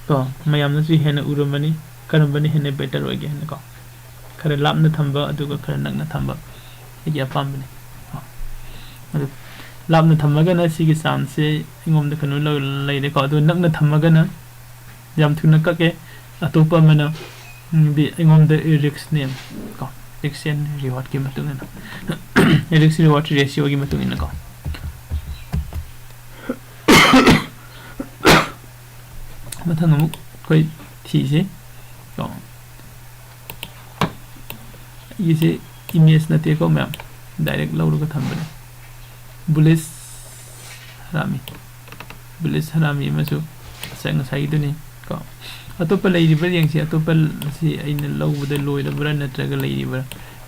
ꯀꯣ, ꯃꯌꯥꯝꯅꯁꯨ ꯍꯦꯟꯅ ꯎꯔꯝꯃꯅꯤ, ꯀꯔꯝꯕꯅ ꯍꯦꯟꯅ better ꯑꯣꯏꯒꯦ ꯍꯥꯏꯅ ꯀꯣ꯫ ꯈꯔ ꯂꯥꯞꯅ ꯊꯝꯕ, ꯑꯗꯨꯒ ꯈꯔ ꯅꯛꯅ ꯊꯝꯕ ꯑꯩꯒꯤ ꯑꯄꯥꯝꯕꯅꯤ ꯀꯣ꯫ ꯑꯗꯨ ꯂꯥꯞꯅ ꯊꯝꯃꯒꯅ ꯁꯤꯒꯤ chance ꯁꯦ ꯑꯩꯉꯣꯟꯗ ꯀꯩꯅꯣ ꯂꯧ-, ꯂꯩꯔꯦꯀꯣ꯫ ꯑꯗꯨ ꯅꯛꯅ ꯊꯝꯃꯒꯅ ꯌꯥꯝ ꯊꯨꯅ ꯀꯛꯑꯦ꯫ ꯑꯇꯣꯞꯄ ꯑꯃꯅ, ꯎꯝ, ꯗꯤ ꯑꯩꯉꯣꯟꯗ risk ꯅꯦ ꯀꯣ, risk and reward ꯀꯤ ꯃꯇꯨꯡ ꯏꯟꯅ꯫ Risk reward ratio ꯒꯤ ꯃꯇꯨꯡ ꯏꯟꯅ ꯀꯣ꯫ ꯃꯊꯪ ꯑꯃꯨꯛ ꯑꯩꯈꯣꯏ ꯊꯤꯁꯤ ꯀꯣ꯫ ꯑꯩꯒꯤꯁꯦ image ꯅꯠꯇꯦꯀꯣ ꯃꯌꯥꯝ, direct ꯂꯧꯔꯒ ꯊꯝꯕꯅꯦ꯫ Bullish ꯍꯔꯥꯃꯤ, bullish ꯍꯔꯥꯃꯤ ꯑꯃꯁꯨ ꯉꯁꯥꯏ, ꯉꯁꯥꯏꯒꯤꯗꯨꯅꯤ꯫ ꯀꯣ꯫ ꯑꯇꯣꯞꯄ ꯂꯩꯔꯤꯕ꯭ꯔꯥ ꯌꯦꯡꯁꯤ꯫ ꯑꯇꯣꯞꯄ ꯁꯤ ꯑꯩꯅ ꯂꯧꯕꯗ ꯂꯣꯏꯔꯕ꯭ꯔꯥ ꯅꯠꯇ꯭ꯔꯒ ꯂꯩꯔꯤꯕ꯭ꯔꯥ?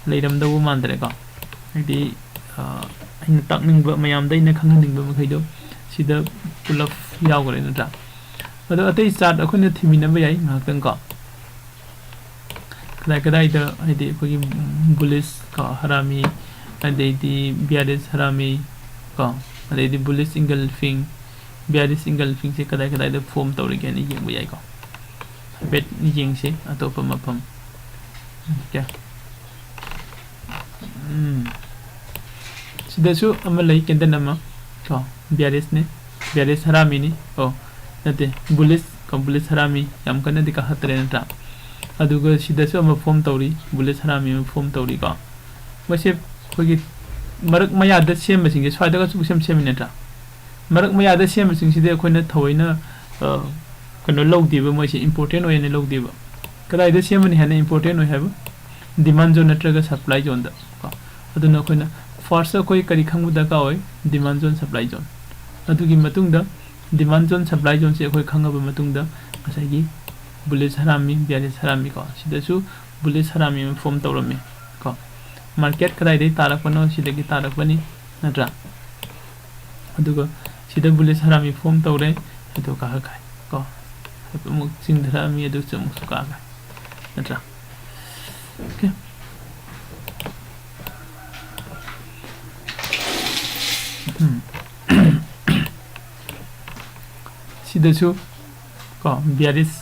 ꯂꯩꯔꯝꯗꯧꯕ ꯃꯥꯟꯗ꯭ꯔꯦꯀꯣ꯫ ꯍꯥꯏꯗꯤ, ꯑ, ꯑꯩꯅ ꯇꯥꯛꯅꯤꯡꯕ, ꯃꯌꯥꯝꯗ ꯑꯩꯅ ꯈꯪꯍꯟꯅꯤꯡꯕ ꯃꯈꯩꯗꯣ ꯁꯤꯗ ꯄꯨꯂꯞ ꯌꯥꯎꯈ꯭ꯔꯦ ꯅꯠꯇ꯭ꯔꯥ? ꯑꯗꯣ ꯑꯇꯩ chart ꯑꯩꯈꯣꯏꯅ ꯊꯤꯃꯤꯟꯅꯕ ꯌꯥꯏ ꯉꯥꯏꯍꯥꯛꯇꯪ ꯀꯣ꯫ ꯀꯗꯥꯏ ꯀꯗꯥꯏꯗ, ꯍꯥꯏꯗꯤ ꯑꯩꯈꯣꯏꯒꯤ bullish ꯀꯣ, ꯍꯔꯥꯃꯤ, ꯑꯗꯩꯗꯤ bearish ꯍꯔꯥꯃꯤ ꯀꯣ, ꯑꯗꯩꯗꯤ bullish engulfing, bearish engulfing ꯁꯦ ꯀꯗꯥꯏ ꯀꯗꯥꯏꯗ form ꯇꯧꯔꯤꯒꯦ ꯍꯥꯏꯅ ꯌꯦꯡꯕ ꯌꯥꯏꯀꯣ꯫ ꯍꯥꯏꯐꯦꯠ ꯌꯦꯡꯁꯤ ꯑꯇꯣꯞꯄ ꯃꯐꯝ꯫ Okay꯫ ꯎꯝ꯫ ꯁꯤꯗꯁꯨ ꯑꯃ ꯂꯩ, candle ꯑꯃ ꯀꯣ, bearish ꯅꯤ, bearish ꯍꯔꯥꯃꯤꯅꯤ꯫ ꯑꯣ, ꯅꯠꯇꯦ, bullish ꯀꯣ, bullish ꯍꯔꯥꯃꯤ ꯌꯥꯝ ꯀꯟꯅꯗꯤ ꯀꯥꯈꯠꯇ꯭ꯔꯦ ꯅꯠꯇ꯭ꯔꯥ? ꯑꯗꯨꯒ ꯁꯤꯗꯁꯨ ꯑꯃ form ꯇꯧꯔꯤ, bullish ꯍꯔꯥꯃꯤ ꯑꯃ form ꯇꯧꯔꯤꯀꯣ꯫ ꯃꯣꯏꯁꯦ ꯑꯩꯈꯣꯏꯒꯤ ꯃꯔꯛ ꯃꯌꯥꯗ ꯁꯦꯝꯕꯁꯤꯡꯁꯦ ꯁ꯭ꯋꯥꯏꯗꯒꯁꯨ ꯁꯦꯝ ꯁꯦꯝꯃꯤ ꯅꯠꯇ꯭ꯔꯥ? ꯃꯔꯛ ꯃꯌꯥꯗ ꯁꯦꯝꯕꯁꯤꯡꯁꯤꯗꯤ ꯑꯩꯈꯣꯏꯅ ꯊꯑꯣꯏꯅ, ꯑ, ꯀꯩꯅꯣ ꯂꯧꯗꯦꯕ, ꯃꯣꯏꯁꯦ important ꯑꯣꯏꯅ ꯂꯧꯗꯦꯕ꯫ ꯀꯗꯥꯏꯗ ꯁꯦꯝꯕꯅ ꯍꯦꯟꯅ important ꯑꯣꯏ ꯍꯥꯏꯕ? Demand zone ꯅꯠꯇ꯭ꯔꯒ supply zoneꯗ ꯀꯣ꯫ ꯑꯗꯨꯅ ꯑꯩꯈꯣꯏꯅ first ꯑꯩꯈꯣꯏ ꯀꯔꯤ ꯈꯪꯕ ꯗꯔꯀꯥꯔ ꯑꯣꯏ? Demand zone, supply zone꯫ ꯑꯗꯨꯒꯤ ꯃꯇꯨꯡꯗ demand zone, supply zoneꯁꯦ ꯑꯩꯈꯣꯏ ꯈꯪꯉꯕ ꯃꯇꯨꯡꯗ ꯉꯁꯥꯏꯒꯤ bullish ꯍꯔꯥꯃꯤ, bearish ꯍꯔꯥꯃꯤ ꯀꯣ, ꯁꯤꯗꯁꯨ bullish ꯍꯔꯥꯃꯤ ꯑꯃ form ꯇꯧꯔꯝꯃꯤ ꯀꯣ꯫ Market ꯀꯗꯥꯏꯗꯒꯤ ꯇꯥꯔꯛꯄꯅꯣ? ꯁꯤꯗꯒꯤ ꯇꯥꯔꯛꯄꯅꯤ ꯅꯠꯇ꯭ꯔꯥ? ꯑꯗꯨꯒ ꯁꯤꯗ bullish ꯍꯔꯥꯃꯤ form ꯇꯧꯔꯦ, ꯑꯗꯨ ꯀꯥꯈꯠꯈ꯭ꯔꯦ ꯀꯣ, ꯑꯃꯨꯛ ꯆꯤꯡꯊꯔꯛꯑꯝꯃꯤ, ꯑꯗꯨꯁꯨ ꯑꯃꯨꯛꯁꯨ ꯀꯥꯈ꯭ꯔꯦ ꯅꯠꯇ꯭ꯔꯥ? Okay꯫ ꯎꯝ꯫ ꯁꯤꯗꯁꯨ ꯀꯣ, bearish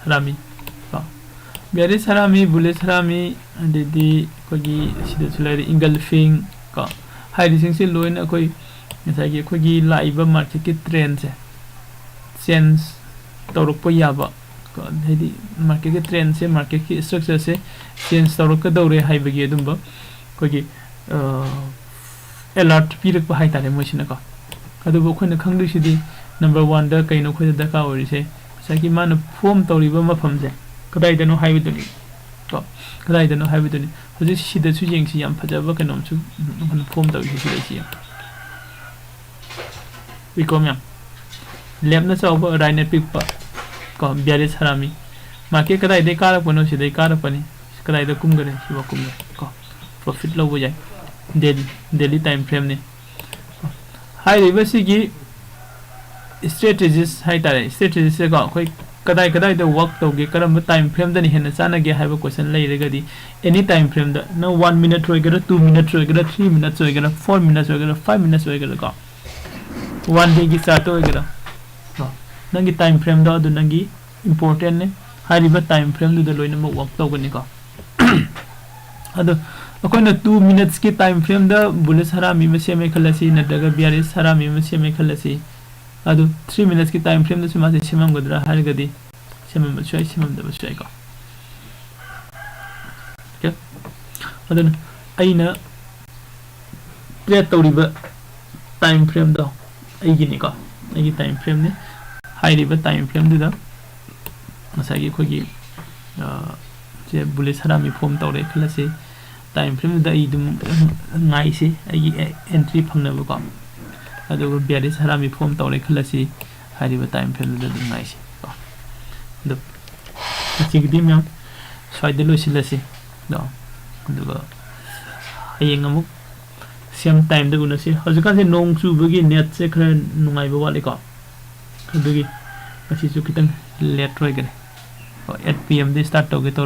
ꯍꯔꯥꯃꯤ ꯀꯣ, bearish ꯍꯔꯥꯃꯤ, bullish ꯍꯔꯥꯃꯤ, ꯑꯗꯩꯗꯤ ꯑꯩꯈꯣꯏꯒꯤ ꯁꯤꯗꯁꯨ ꯂꯩꯔꯦ engulfing ꯀꯣ, ꯍꯥꯏꯔꯤꯁꯤꯡꯁꯦ ꯂꯣꯏꯅ ꯑꯩꯈꯣꯏ ꯉꯁꯥꯏꯒꯤ ꯑꯩꯈꯣꯏꯒꯤ ꯂꯥꯛꯏꯕ marketꯀꯤ trendꯁꯦ change ꯇꯧꯔꯛꯄ ꯌꯥꯕ ꯀꯣ, ꯍꯥꯏꯗꯤ marketꯀꯤ trendꯁꯦ, marketꯀꯤ structureꯁꯦ change ꯇꯧꯔꯛꯀꯗꯧꯔꯦ ꯍꯥꯏꯕꯒꯤ ꯑꯗꯨꯝꯕ ꯑꯩꯈꯣꯏꯒꯤ, ꯑ, alert ꯄꯤꯔꯛꯄ ꯍꯥꯏꯇꯥꯔꯦ ꯃꯣꯏꯁꯤꯅꯀꯣ꯫ ꯑꯗꯨꯕꯨ ꯑꯩꯈꯣꯏꯅ ꯈꯪꯗꯣꯏꯁꯤꯗꯤ number oneꯗ ꯀꯩꯅꯣ ꯑꯩꯈꯣꯏꯗ ꯗꯔꯀꯥꯔ ꯑꯣꯏꯔꯤꯁꯦ, ꯉꯁꯥꯏꯒꯤ ꯃꯥꯅ form ꯇꯧꯔꯤꯕ ꯃꯐꯝꯁꯦ ꯀꯗꯥꯏꯗꯅꯣ ꯍꯥꯏꯕꯗꯨꯅꯤ ꯀꯣ, ꯀꯗꯥꯏꯗꯅꯣ ꯍꯥꯏꯕꯗꯨꯅꯤ꯫ ꯍꯧꯖꯤꯛ ꯁꯤꯗꯁꯨ ꯌꯦꯡꯁꯤ, ꯌꯥꯝ ꯐꯖꯕ ꯀꯩꯅꯣꯝꯁꯨ ꯃꯥꯅ form ꯇꯧꯔꯤꯁꯦ ꯁꯤꯗꯩꯁꯤ ꯌꯦꯡꯉꯨ꯫ ꯎꯏꯀꯣ ꯃꯌꯥꯝ? Leftꯅ ꯆꯥꯎꯕ, rightꯅ ꯄꯤꯛꯄ꯫ ꯀꯣ, bearish ꯍꯔꯥꯃꯤ꯫ Market ꯀꯗꯥꯏꯗꯩ ꯀꯥꯔꯛꯄꯅꯣ? ꯁꯤꯗꯩ ꯀꯥꯔꯛꯄꯅꯤ꯫ ꯀꯗꯥꯏꯗ ꯀꯨꯝꯈꯔꯦ? ꯁꯤꯐꯥꯎ ꯀꯨꯝꯈꯔꯦ ꯀꯣ꯫ Profit ꯂꯧꯕ ꯌꯥꯏ꯫ Daily, daily time frame ꯅꯤ꯫ ꯍꯥꯏꯔꯤꯕꯁꯤꯒꯤ strategies ꯍꯥꯏꯇꯥꯔꯦ, strategies ꯁꯦ ꯀꯣ, ꯑꯩꯈꯣꯏ ꯀꯗꯥꯏ ꯀꯗꯥꯏꯗ work ꯇꯧꯒꯦ, ꯀꯔꯝꯕ time frame ꯗꯅ ꯍꯦꯟꯅ ꯆꯥꯟꯅꯒꯦ ꯍꯥꯏꯕ question ꯂꯩꯔꯒꯗꯤ, any time frame ꯗ, ꯅꯪ one minute ꯑꯣꯏꯒꯦꯔꯥ, two minutes ꯑꯣꯏꯒꯦꯔꯥ, three minutes ꯑꯣꯏꯒꯦꯔꯥ, four minutes ꯑꯣꯏꯒꯦꯔꯥ, five minutes ꯑꯣꯏꯒꯦꯔꯥ ꯀꯣ, one day ꯒꯤ chart ꯑꯣꯏꯒꯦꯔꯥ ꯀꯣ, ꯅꯪꯒꯤ time frame ꯗꯣ ꯑꯗꯨ ꯅꯪꯒꯤ important ꯅꯦ꯫ ꯍꯥꯏꯔꯤꯕ time frame ꯗꯨꯗ ꯂꯣꯏꯅꯃꯛ work ꯇꯧꯒꯅꯤꯀꯣ꯫ ꯑꯗꯣ ꯑꯩꯈꯣꯏꯅ two minutes ꯀꯤ time frame ꯗ bullish ꯍꯔꯥꯃꯤ ꯑꯃ ꯁꯦꯝꯃꯦ ꯈꯜꯂꯁꯤ, ꯅꯠꯇ꯭ꯔꯒ bearish ꯍꯔꯥꯃꯤ ꯑꯃ ꯁꯦꯝꯃꯦ ꯈꯜꯂꯁꯤ, ꯑꯗꯨ three minutes ꯀꯤ time frame ꯗꯁꯨ ꯃꯥꯁꯦ ꯁꯦꯝꯃꯝꯒꯗ꯭ꯔꯥ ꯍꯥꯏꯔꯒꯗꯤ ꯁꯦꯝꯃꯝꯕꯁꯨ ꯌꯥꯏ, ꯁꯦꯝꯃꯝꯗꯕꯁꯨ ꯌꯥꯏꯀꯣ꯫ Okay? ꯑꯗꯨꯅ ꯑꯩꯅ trade ꯇꯧꯔꯤꯕ time frame ꯗꯣ ꯑꯩꯒꯤꯅꯤꯀꯣ, ꯑꯩꯒꯤ time frame ꯅꯤ꯫ ꯍꯥꯏꯔꯤꯕ time frame ꯗꯨꯗ ꯉꯁꯥꯏꯒꯤ ꯑꯩꯈꯣꯏꯒꯤ, ꯑ, ꯁꯦ bullish ꯍꯔꯥꯃꯤ form ꯇꯧꯔꯦ ꯈꯜꯂꯁꯤ꯫ Time frame ꯗꯨꯗ ꯑꯩ ꯑꯗꯨꯝ ꯉꯥꯏꯁꯤ, ꯑꯩꯒꯤ entry ꯐꯪꯅꯕꯀꯣ꯫ ꯑꯗꯨꯒ bearish ꯍꯔꯥꯃꯤ form ꯇꯧꯔꯦ ꯈꯜꯂꯁꯤ, ꯍꯥꯏꯔꯤꯕ time frame ꯗꯨꯗ ꯑꯗꯨꯝ ꯉꯥꯏꯁꯤ ꯀꯣ꯫ ꯑꯗꯨ ꯉꯁꯤꯒꯤꯗꯤ ꯃꯌꯥꯝ ꯁ꯭ꯋꯥꯏꯗ ꯂꯣꯏꯁꯤꯜꯂꯁꯤ ꯑꯗꯣ, ꯑꯗꯨꯒ ꯍꯌꯦꯡ ꯑꯃꯨꯛ same time ꯗ ꯎꯅꯁꯤ꯫ ꯍꯧꯖꯤꯛꯀꯥꯟꯁꯦ ꯅꯣꯡ ꯆꯨꯕꯒꯤ net ꯁꯦ ꯈꯔ ꯅꯨꯡꯉꯥꯏꯕ ꯋꯥꯠꯂꯤꯀꯣ, ꯑꯗꯨꯒꯤ ꯉꯁꯤꯁꯨ ꯈꯤꯇꯪ late ꯑꯣꯏꯈꯔꯦ꯫ ꯑꯣ, eight P M ꯗ start ꯇꯧꯒꯦ ꯇꯧꯔꯦ꯫